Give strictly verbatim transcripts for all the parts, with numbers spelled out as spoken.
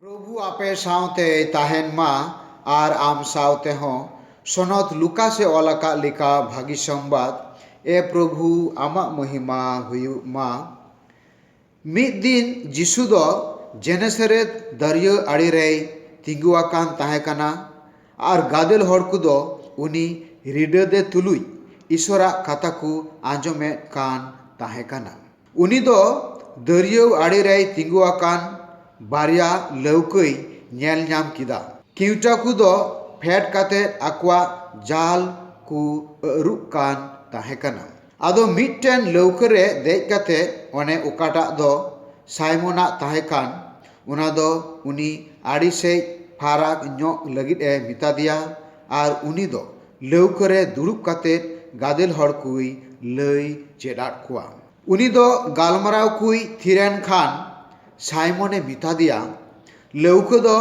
ᱯᱨᱚᱵᱷᱩ ᱟᱯᱮ ᱥᱟᱶᱛᱮᱭ ᱛᱟᱦᱮᱱ ᱢᱟ ᱟᱨ ᱟᱢ ᱥᱟᱶᱛᱮ ᱦᱚᱸ᱾ ᱥᱚᱱᱚᱛ ᱞᱩᱠᱟᱥ ᱮ ᱚᱞ ᱟᱠᱟᱫ ᱞᱮᱠᱟ ᱵᱷᱟᱹᱜᱤ ᱥᱚᱢᱵᱟᱫ᱾ ᱮ ᱯᱨᱚᱵᱷᱩ, ᱟᱢᱟᱜ ᱢᱚᱦᱤᱢᱟ ᱦᱩᱭᱩᱜ ᱢᱟ᱾ ᱢᱤᱫ ᱫᱤᱱ ᱡᱤᱥᱩ ᱫᱚ ᱡᱮᱱᱮᱥᱟᱨᱮᱛ ᱫᱟᱹᱨᱭᱟᱹ ᱟᱲᱮ ᱨᱮᱭ ᱛᱤᱸᱜᱩ ᱟᱠᱟᱱ ᱛᱟᱦᱮᱸ ᱠᱟᱱᱟ ᱟᱨ ᱜᱟᱫᱮᱞ ᱦᱚᱲ ᱠᱚᱫᱚ ᱩᱱᱤ ᱨᱤᱰᱟᱹᱫᱮ ᱛᱩᱞᱩᱡ ᱤᱥᱚᱨᱟᱜ ᱠᱟᱛᱷᱟ ᱠᱚ ᱟᱸᱡᱚᱢᱮᱫ ᱠᱟᱱ ᱛᱟᱦᱮᱸ ᱠᱟᱱᱟ᱾ ᱩᱱᱤ ᱫᱚ ᱫᱟᱹᱨᱭᱟᱹ ᱟᱲᱮ ᱨᱮᱭ ᱛᱤᱸᱜᱩ ᱟᱠᱟᱱ ᱵᱟᱨᱭᱟ ᱞᱟᱹᱣᱠᱟᱹᱭ ᱧᱮᱞ ᱧᱟᱢ ᱠᱮᱫᱟ᱾ ᱠᱮᱣᱴᱟ ᱠᱚ ᱫᱚ ᱯᱷᱮᱰ ᱠᱟᱛᱮ ᱟᱠᱚᱣᱟᱜ ᱡᱟᱞ ᱠᱚ ᱟᱹᱨᱩᱵ ᱠᱟᱱ ᱛᱟᱦᱮᱸ ᱠᱟᱱᱟ᱾ ᱟᱫᱚ ᱢᱤᱫᱴᱮᱱ ᱞᱟᱹᱣᱠᱟᱹ ᱨᱮ ᱫᱮᱡ ᱠᱟᱛᱮ ᱚᱱᱮ ᱚᱠᱟᱴᱟᱜ ᱫᱚ ᱥᱟᱭᱢᱚᱱᱟᱜ ᱛᱟᱦᱮᱸ ᱠᱟᱱ, ᱚᱱᱟ ᱫᱚ ᱩᱱᱤ ᱟᱹᱰᱤ ᱥᱮᱡ ᱯᱷᱟᱨᱟᱠ ᱧᱚᱜ ᱞᱟᱹᱜᱤᱫ ᱮ ᱢᱮᱛᱟ ᱫᱮᱭᱟ ᱟᱨ ᱩᱱᱤ ᱫᱚ ᱞᱟᱹᱣᱠᱟᱹ ᱨᱮ ᱫᱩᱲᱩᱵ ᱠᱟᱛᱮ ᱜᱟᱫᱮᱞ ᱦᱚᱲ ᱠᱚᱭ ᱞᱟᱹᱭ ᱪᱮᱫ ᱟᱫ ᱠᱚᱣᱟ᱾ ᱩᱱᱤ ᱫᱚ ᱜᱟᱞᱢᱟᱨᱟᱣ ᱠᱚᱭ ᱛᱷᱤᱨᱮᱱ ᱠᱷᱟᱱ ᱥᱟᱭᱢᱚᱱᱮ ᱢᱮᱛᱟ ᱫᱮᱭᱟ, "ᱞᱟᱹᱣᱠᱟᱹ ᱫᱚ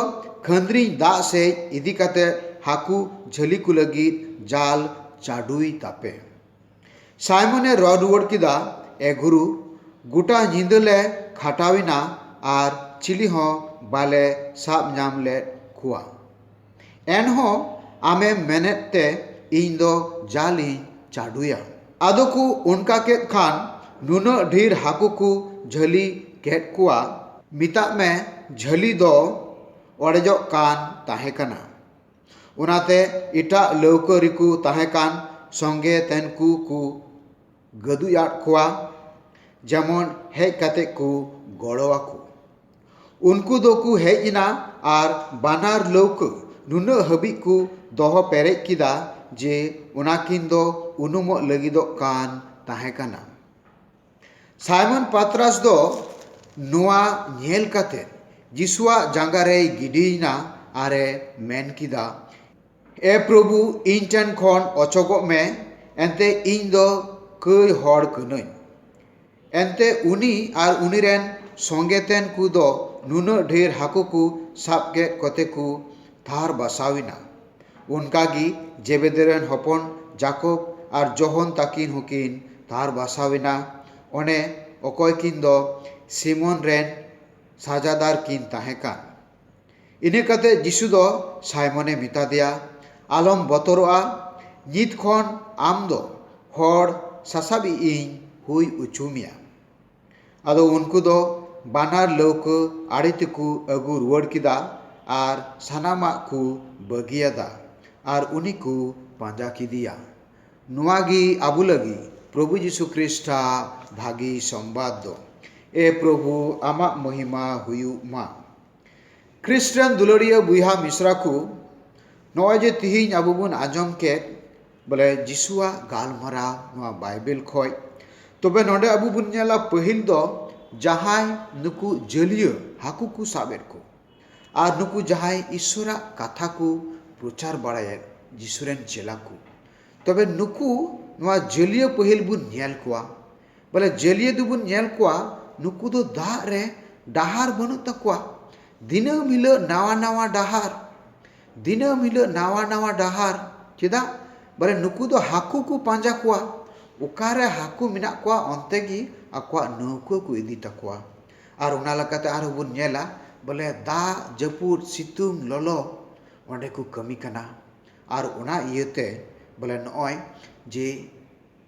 ᱠᱷᱟᱹᱱᱫᱽᱨᱤᱧ ᱫᱟᱜ ᱥᱮᱡ ᱤᱫᱤ ᱠᱟᱛᱮ ᱦᱟᱹᱠᱩ ᱡᱷᱟᱹᱞᱤ ᱠᱚ ᱞᱟᱹᱜᱤᱫ ᱡᱟᱞ ᱪᱟᱰᱩᱭ ᱛᱟᱯᱮ᱾" ᱥᱟᱭᱢᱚᱱᱮ ᱨᱚᱲ ᱨᱩᱣᱟᱹᱲ ᱠᱮᱫᱟ, "ᱮ ᱜᱩᱨᱩ, ᱜᱚᱴᱟ ᱧᱤᱫᱟᱹ ᱞᱮ ᱠᱷᱟᱴᱟᱣ ᱮᱱᱟ ᱟᱨ ᱪᱤᱞᱤ ᱦᱚᱸ ᱵᱟᱞᱮ ᱥᱟᱵ ᱧᱟᱢ ᱞᱮᱫ ᱠᱚᱣᱟ᱾ ᱮᱱᱦᱚᱸ ᱟᱢᱮᱢ ᱢᱮᱱᱮᱫ ᱛᱮ ᱤᱧ ᱫᱚ ᱡᱟᱞᱤᱧ ᱪᱟᱰᱚᱭᱟ᱾" ᱟᱫᱚ ᱠᱚ ᱚᱱᱠᱟ ᱠᱮᱫ ᱠᱷᱟᱱ ᱱᱩᱱᱟᱹᱜ ᱰᱷᱮᱨ ᱦᱟᱹᱠᱩ ᱠᱚ ᱡᱷᱟᱹᱞᱤ ᱠᱮᱫ ᱠᱚᱣᱟ, ᱢᱮᱛᱟᱜ ᱢᱮ ᱡᱷᱟᱹᱞᱤ ᱫᱚ ᱚᱲᱮᱡᱚᱜ ᱠᱟᱱ ᱛᱟᱦᱮᱸ ᱠᱟᱱᱟ᱾ ᱚᱱᱟᱛᱮ ᱮᱴᱟᱜ ᱞᱟᱹᱣᱠᱟᱹ ᱨᱮᱠᱚ ᱛᱟᱦᱮᱸ ᱠᱟᱱ ᱥᱚᱸᱜᱮ ᱛᱮᱱ ᱠᱚ ᱠᱚ ᱜᱟᱹᱫᱩᱡ ᱟᱫ ᱠᱚᱣᱟ, ᱡᱮᱢᱚᱱ ᱦᱮᱡ ᱠᱟᱛᱮ ᱠᱚ ᱜᱚᱲᱚ ᱟᱠᱚ᱾ ᱩᱱᱠᱩ ᱫᱚᱠᱚ ᱦᱮᱡ ᱮᱱᱟ ᱟᱨ ᱵᱟᱱᱟᱨ ᱞᱟᱹᱣᱠᱟᱹ ᱱᱩᱱᱟᱹᱜ ᱦᱟᱹᱵᱤᱡ ᱠᱚ ᱫᱚᱦᱚ ᱯᱮᱨᱮᱡ ᱠᱮᱫᱟ ᱡᱮ ᱚᱱᱟᱠᱤᱱ ᱫᱚ ᱩᱱᱩᱢᱚᱜ ᱞᱟᱹᱜᱤᱫᱚᱜ ᱠᱟᱱ ᱛᱟᱦᱮᱸ ᱠᱟᱱᱟ᱾ ᱥᱟᱭᱢᱚᱱ ᱯᱟᱛᱨᱟᱥ ᱫᱚ ᱱᱚᱣᱟ ᱧᱮᱞ ᱠᱟᱛᱮ ᱡᱤᱥᱩᱣᱟᱜ ᱡᱟᱸᱜᱟ ᱨᱮᱭ ᱜᱤᱰᱤᱭᱮᱱᱟ ᱟᱨᱮ ᱢᱮᱱ ᱠᱮᱫᱟ, "ᱮ ᱯᱨᱚᱵᱷᱩ, ᱤᱧ ᱴᱷᱮᱱ ᱠᱷᱚᱱ ᱚᱪᱚᱜᱚᱜ ᱢᱮ, ᱮᱱᱛᱮ ᱤᱧ ᱫᱚ ᱠᱟᱹᱭ ᱦᱚᱲ ᱠᱟᱹᱱᱟᱹᱧ᱾" ᱮᱱᱛᱮ ᱩᱱᱤ ᱟᱨ ᱩᱱᱤᱨᱮᱱ ᱥᱚᱸᱜᱮᱛᱮᱱ ᱠᱚ ᱫᱚ ᱱᱩᱱᱟᱹᱜ ᱰᱷᱮᱨ ᱦᱟᱹᱠᱩ ᱠᱚ ᱥᱟᱵ ᱠᱮᱫ ᱠᱚᱛᱮ ᱠᱚ ᱛᱷᱟᱨ ᱵᱟᱥᱟᱣ ᱮᱱᱟ᱾ ᱚᱱᱠᱟᱜᱮ ᱡᱮᱵᱮᱫᱮ ᱨᱮᱱ ᱦᱚᱯᱚᱱ ᱡᱟᱠᱚᱵ ᱟᱨ ᱡᱚᱦᱚᱱ ᱛᱟᱹᱠᱤᱱ ᱦᱚᱸᱠᱤᱱ ᱛᱷᱟᱨ ᱵᱟᱥᱟᱣ ᱮᱱᱟ, ᱚᱱᱮ ᱚᱠᱚᱭ ᱠᱤᱱ ᱫᱚ ᱥᱤᱢᱚᱱ ᱨᱮᱱ ᱥᱟᱡᱟᱫᱟᱨ ᱠᱤᱱ ᱛᱟᱦᱮᱸ ᱠᱟᱱ᱾ ᱤᱱᱟᱹ ᱠᱟᱛᱮ ᱡᱤᱥᱩ ᱫᱚ ᱥᱟᱭᱢᱚᱱᱮ ᱢᱮᱛᱟ ᱫᱮᱭᱟ, "ᱟᱞᱚᱢ ᱵᱚᱛᱚᱨᱚᱜᱼᱟ, ᱱᱤᱛ ᱠᱷᱚᱱ ᱟᱢ ᱫᱚ ᱦᱚᱲ ᱥᱟᱥᱟᱵᱤᱡ ᱤᱧ ᱦᱩᱭ ᱚᱪᱚ ᱢᱮᱭᱟ᱾" ᱟᱫᱚ ᱩᱱᱠᱩ ᱫᱚ ᱵᱟᱱᱟᱨ ᱞᱟᱹᱣᱠᱟᱹ ᱟᱲᱮ ᱛᱮᱠᱚ ᱟᱹᱜᱩ ᱨᱩᱣᱟᱹᱲ ᱠᱮᱫᱟ ᱟᱨ ᱥᱟᱱᱟᱢᱟᱜ ᱠᱚ ᱵᱟᱹᱜᱤᱭᱟᱫᱟ ᱟᱨ ᱩᱱᱤ ᱠᱚ ᱯᱟᱸᱡᱟ ᱠᱮᱫᱮᱭᱟ᱾ ᱱᱚᱣᱟ ᱜᱮ ᱟᱵᱚ ᱞᱟᱹᱜᱤᱫ ᱯᱨᱚᱵᱷᱩ ᱡᱤᱥᱩ ᱠᱷᱨᱤᱥᱴᱟᱜ ᱵᱷᱟᱹᱜᱤ ᱥᱚᱢᱵᱟᱫ ᱫᱚ᱾ ᱮ ᱯᱨᱚᱵᱷᱩ, ᱟᱢᱟᱜ ᱢᱚᱦᱤᱢᱟ ᱦᱩᱭᱩᱜ ᱢᱟ᱾ ᱠᱷᱨᱤᱥᱴᱟᱱ ᱫᱩᱞᱟᱹᱲᱤᱭᱟᱹ ᱵᱚᱭᱦᱟ ᱢᱤᱥᱨᱟ ᱠᱚ, ᱱᱚᱜᱼᱚᱭ ᱡᱮ ᱛᱤᱦᱤᱧ ᱟᱵᱚ ᱵᱚᱱ ᱟᱸᱡᱚᱢ ᱠᱮᱫ, ᱵᱚᱞᱮ ᱡᱤᱥᱩᱣᱟᱜ ᱜᱟᱞᱢᱟᱨᱟᱣ ᱱᱚᱣᱟ ᱵᱟᱭᱵᱮᱞ ᱠᱷᱚᱡ, ᱛᱚᱵᱮ ᱱᱚᱰᱮ ᱟᱵᱚ ᱵᱚᱱ ᱧᱮᱞᱟ, ᱯᱟᱹᱦᱤᱞ ᱫᱚ ᱡᱟᱦᱟᱸᱭ ᱱᱩᱠᱩ ᱡᱟᱹᱞᱤᱭᱟᱹ ᱦᱟᱹᱠᱩ ᱠᱚ ᱥᱟᱵ ᱮᱫ ᱠᱚ, ᱟᱨ ᱱᱩᱠᱩ ᱡᱟᱦᱟᱸᱭ ᱤᱥᱥᱚᱨᱟᱜ ᱠᱟᱛᱷᱟ ᱠᱚ ᱯᱨᱚᱪᱟᱨ ᱵᱟᱲᱟᱭᱮᱫ, ᱡᱤᱥᱩ ᱨᱮᱱ ᱪᱮᱞᱟ ᱠᱚ, ᱛᱚᱵᱮ ᱱᱩᱠᱩ ᱱᱚᱣᱟ ᱡᱟᱹᱞᱤᱭᱟᱹ ᱯᱟᱹᱦᱤᱞ ᱵᱚᱱ ᱧᱮᱞ ᱠᱚᱣᱟ, ᱵᱚᱞᱮ ᱡᱟᱹᱞᱤᱭᱟᱹ ᱫᱚᱵᱚᱱ ᱧᱮᱞ ᱠᱚᱣᱟ, ᱱᱩᱠᱩ ᱫᱚ ᱫᱟᱜ ᱨᱮ ᱰᱟᱦᱟᱨ ᱵᱟᱹᱱᱩᱜ ᱛᱟᱠᱚᱣᱟ᱾ ᱫᱤᱱᱟᱹᱢ ᱦᱤᱞᱳᱜ ᱱᱟᱣᱟ ᱱᱟᱣᱟ ᱰᱟᱦᱟᱨ, ᱫᱤᱱᱟᱹᱢ ᱦᱤᱞᱳᱜ ᱱᱟᱣᱟ ᱱᱟᱣᱟ ᱰᱟᱦᱟᱨ᱾ ᱪᱮᱫᱟᱜ? ᱵᱚᱞᱮ ᱱᱩᱠᱩ ᱫᱚ ᱦᱟᱹᱠᱩ ᱠᱚ ᱯᱟᱸᱡᱟ ᱠᱚᱣᱟ᱾ ᱚᱠᱟᱨᱮ ᱦᱟᱹᱠᱩ ᱢᱮᱱᱟᱜ ᱠᱚᱣᱟ, ᱚᱱᱛᱮ ᱜᱮ ᱟᱠᱚᱣᱟᱜ ᱱᱟᱹᱣᱠᱟᱹ ᱠᱚ ᱤᱫᱤ ᱛᱟᱠᱚᱣᱟ᱾ ᱟᱨ ᱚᱱᱟ ᱞᱮᱠᱟᱛᱮ ᱟᱨᱦᱚᱸ ᱵᱚᱱ ᱧᱮᱞᱟ, ᱵᱚᱞᱮ ᱫᱟᱜ, ᱡᱟᱹᱯᱩᱫ, ᱥᱤᱛᱩᱝ, ᱞᱚᱞᱚ, ᱚᱸᱰᱮ ᱠᱚ ᱠᱟᱹᱢᱤ ᱠᱟᱱᱟ᱾ ᱟᱨ ᱚᱱᱟ ᱤᱭᱟᱹᱛᱮ ᱵᱚᱞᱮ ᱱᱚᱜᱼᱚᱭ ᱡᱮ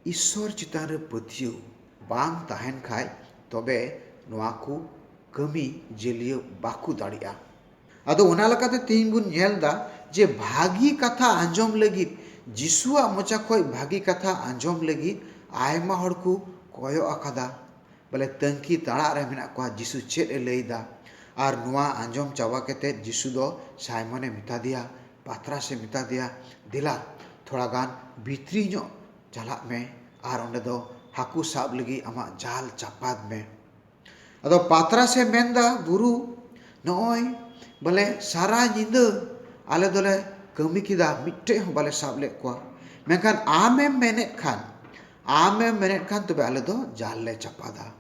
ᱤᱥᱥᱚᱨ ᱪᱮᱛᱟᱱ ᱨᱮ ᱯᱟᱹᱛᱭᱟᱹᱣ ᱵᱟᱝ ᱛᱟᱦᱮᱱ ᱠᱷᱟᱡ, ᱛᱚᱵᱮ ᱱᱚᱣᱟ ᱠᱚ ᱠᱟᱹᱢᱤ ᱡᱟᱹᱞᱤᱭᱟᱹ ᱵᱟᱠᱚ ᱫᱟᱲᱮᱜᱼᱟ᱾ ᱟᱫᱚ ᱚᱱᱟ ᱞᱮᱠᱟᱛᱮ ᱛᱮᱦᱮᱧ ᱵᱚᱱ ᱧᱮᱞ ᱮᱫᱟ ᱡᱮ ᱵᱷᱟᱹᱜᱤ ᱠᱟᱛᱷᱟ ᱟᱸᱡᱚᱢ ᱞᱟᱹᱜᱤᱫ, ᱡᱤᱥᱩᱣᱟᱜ ᱢᱚᱪᱟ ᱠᱷᱚᱡ ᱵᱷᱟᱹᱜᱤ ᱠᱟᱛᱷᱟ ᱟᱸᱡᱚᱢ ᱞᱟᱹᱜᱤᱫ ᱟᱭᱢᱟ ᱦᱚᱲ ᱠᱚ ᱠᱚᱭᱚᱜ ᱟᱠᱟᱫᱟ᱾ ᱵᱚᱞᱮ ᱛᱟᱺᱜᱤ ᱛᱟᱲᱟᱜ ᱨᱮ ᱢᱮᱱᱟᱜ ᱠᱚᱣᱟ, ᱡᱤᱥᱩ ᱪᱮᱫ ᱮ ᱞᱟᱹᱭ ᱮᱫᱟ᱾ ᱟᱨ ᱱᱚᱣᱟ ᱟᱸᱡᱚᱢ ᱪᱟᱵᱟ ᱠᱟᱛᱮ ᱡᱤᱥᱩ ᱫᱚ ᱥᱟᱭᱢᱚᱱᱮ ᱢᱮᱛᱟ ᱫᱮᱭᱟ, ᱯᱟᱛᱨᱟᱥᱮ ᱢᱮᱛᱟ ᱫᱮᱭᱟ, "ᱫᱮᱞᱟ, ᱛᱷᱚᱲᱟ ᱜᱟᱱ ᱵᱷᱤᱛᱨᱤ ᱧᱚᱜ ᱪᱟᱞᱟᱜ ᱢᱮ ᱟᱨ ᱚᱸᱰᱮ ᱫᱚ ᱦᱟᱹᱠᱩ ᱥᱟᱵ ᱞᱟᱹᱜᱤᱫ ᱟᱢᱟᱜ ᱡᱟᱞ ᱪᱟᱯᱟᱫ ᱢᱮ᱾" ᱟᱫᱚ ᱯᱟᱛᱨᱟᱥᱮ ᱢᱮᱱᱫᱟ, "ᱜᱩᱨᱩ, ᱱᱚᱜᱼᱚᱭ ᱵᱚᱞᱮ ᱥᱟᱨᱟ ᱧᱤᱫᱟᱹ ᱟᱞᱮ ᱫᱚᱞᱮ ᱠᱟᱹᱢᱤ ᱠᱮᱫᱟ, ᱢᱤᱫᱴᱮᱡ ᱦᱚᱸ ᱵᱟᱞᱮ ᱥᱟᱵ ᱞᱮᱫ ᱠᱚᱣᱟ, ᱢᱮᱱᱠᱷᱟᱱ ᱟᱢᱮᱢ ᱢᱮᱱᱮᱫ ᱠᱷᱟᱱ, ᱟᱢᱮᱢ ᱢᱮᱱᱮᱫ ᱠᱷᱟᱱ ᱛᱚᱵᱮ ᱟᱞᱮ ᱫᱚ ᱡᱟᱞ ᱞᱮ ᱪᱟᱯᱟᱫᱟ᱾"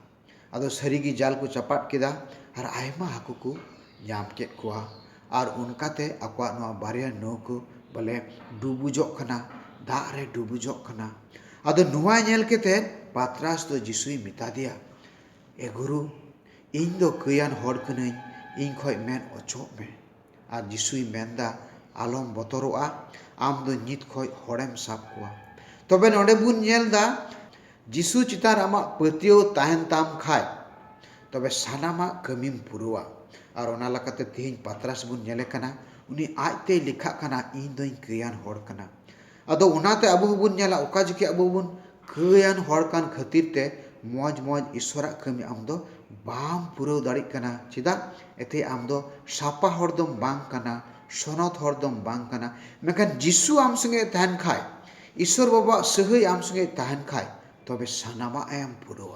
ᱟᱫᱚ ᱥᱟᱹᱨᱤᱜᱮ ᱡᱟᱞ ᱠᱚ ᱪᱟᱯᱟᱫ ᱠᱮᱫᱟ ᱟᱨ ᱟᱭᱢᱟ ᱦᱟᱹᱠᱩ ᱠᱚ ᱧᱟᱢ ᱠᱮᱫ ᱠᱚᱣᱟ᱾ ᱟᱨ ᱚᱱᱠᱟᱛᱮ ᱟᱠᱚᱣᱟᱜ ᱱᱚᱣᱟ ᱵᱟᱨᱭᱟ ᱱᱟᱹᱣᱠᱟᱹ ᱵᱚᱞᱮ ᱰᱩᱵᱩᱡᱚᱜ ᱠᱟᱱᱟ, ᱫᱟᱜ ᱨᱮ ᱰᱩᱵᱩᱡᱚᱜ ᱠᱟᱱᱟ᱾ ᱟᱫᱚ ᱱᱚᱣᱟ ᱧᱮᱞ ᱠᱟᱛᱮ ᱯᱟᱛᱨᱟᱥ ᱫᱚ ᱡᱤᱥᱩᱭ ᱢᱮᱛᱟ ᱫᱮᱭᱟ, "ᱮ ᱜᱩᱨᱩ, ᱤᱧ ᱫᱚ ᱠᱟᱹᱭᱟᱱ ᱦᱚᱲ ᱠᱟᱹᱱᱟᱹᱧ, ᱤᱧ ᱠᱷᱚᱡ ᱢᱮᱫ ᱚᱪᱚᱜ ᱢᱮ᱾" ᱟᱨ ᱡᱤᱥᱩᱭ ᱢᱮᱱᱫᱟ, "ᱟᱞᱚᱢ ᱵᱚᱛᱚᱨᱚᱜᱼᱟ, ᱟᱢ ᱫᱚ ᱱᱤᱛ ᱠᱷᱚᱡ ᱦᱚᱲᱮᱢ ᱥᱟᱵ ᱠᱚᱣᱟ᱾" ᱛᱚᱵᱮ ᱱᱚᱰᱮ ᱵᱚᱱ ᱧᱮᱞ ᱫᱟ, ᱡᱤᱥᱩ ᱪᱮᱛᱟᱱ ᱨᱮ ᱟᱢᱟᱜ ᱯᱟᱹᱛᱭᱟᱹᱣ ᱛᱟᱦᱮᱱ ᱛᱟᱢ ᱠᱷᱟᱡ, ᱛᱚᱵᱮ ᱥᱟᱱᱟᱢᱟᱜ ᱠᱟᱹᱢᱤᱢ ᱯᱩᱨᱟᱹᱣᱟ᱾ ᱟᱨ ᱚᱱᱟ ᱞᱮᱠᱟᱛᱮ ᱛᱮᱦᱮᱧ ᱯᱟᱛᱨᱟᱥ ᱵᱚᱱ ᱧᱮᱞᱮ ᱠᱟᱱᱟ, ᱩᱱᱤ ᱟᱡᱛᱮᱭ ᱞᱮᱠᱷᱟᱜ ᱠᱟᱱᱟ, "ᱤᱧ ᱫᱚᱧ ᱠᱟᱹᱭᱟᱱ ᱦᱚᱲ ᱠᱟᱱᱟ᱾" ᱟᱫᱚ ᱚᱱᱟᱛᱮ ᱟᱵᱚ ᱦᱚᱸᱵᱚᱱ ᱧᱮᱞᱟ, ᱚᱠᱟ ᱡᱚᱠᱷᱮᱡ ᱟᱵᱚ ᱵᱚᱱ ᱠᱟᱹᱭᱟᱱ ᱦᱚᱲ ᱠᱟᱱ ᱠᱷᱟᱹᱛᱤᱨ ᱛᱮ ᱢᱚᱡᱽ ᱢᱚᱡᱽ ᱤᱥᱚᱨᱟᱜ ᱠᱟᱹᱢᱤ ᱟᱢ ᱫᱚ ᱵᱟᱢ ᱯᱩᱨᱟᱹᱣ ᱫᱟᱲᱮᱭᱟᱜ ᱠᱟᱱᱟ᱾ ᱪᱮᱫᱟᱜ? ᱮᱛᱮ ᱟᱢ ᱫᱚ ᱥᱟᱯᱟ ᱦᱚᱲ ᱫᱚᱢ ᱵᱟᱝ ᱠᱟᱱᱟ, ᱥᱚᱱᱚᱛ ᱦᱚᱲ ᱫᱚᱢ ᱵᱟᱝ ᱠᱟᱱᱟ᱾ ᱢᱮᱱᱠᱷᱟᱱ ᱡᱤᱥᱩ ᱟᱢ ᱥᱚᱸᱜᱮ ᱛᱟᱦᱮᱱ ᱠᱷᱟᱡ, ᱤᱥᱚᱨ ᱵᱟᱵᱟᱣᱟᱜ ᱥᱟᱹᱦᱟᱹᱭ ᱟᱢ ᱥᱚᱸᱜᱮ ᱛᱟᱦᱮᱱ ᱠᱷᱟᱡ, ᱛᱚᱵᱮ ᱥᱟᱱᱟᱢᱟᱜ ᱮᱢ ᱯᱩᱨᱟᱹᱣᱟ᱾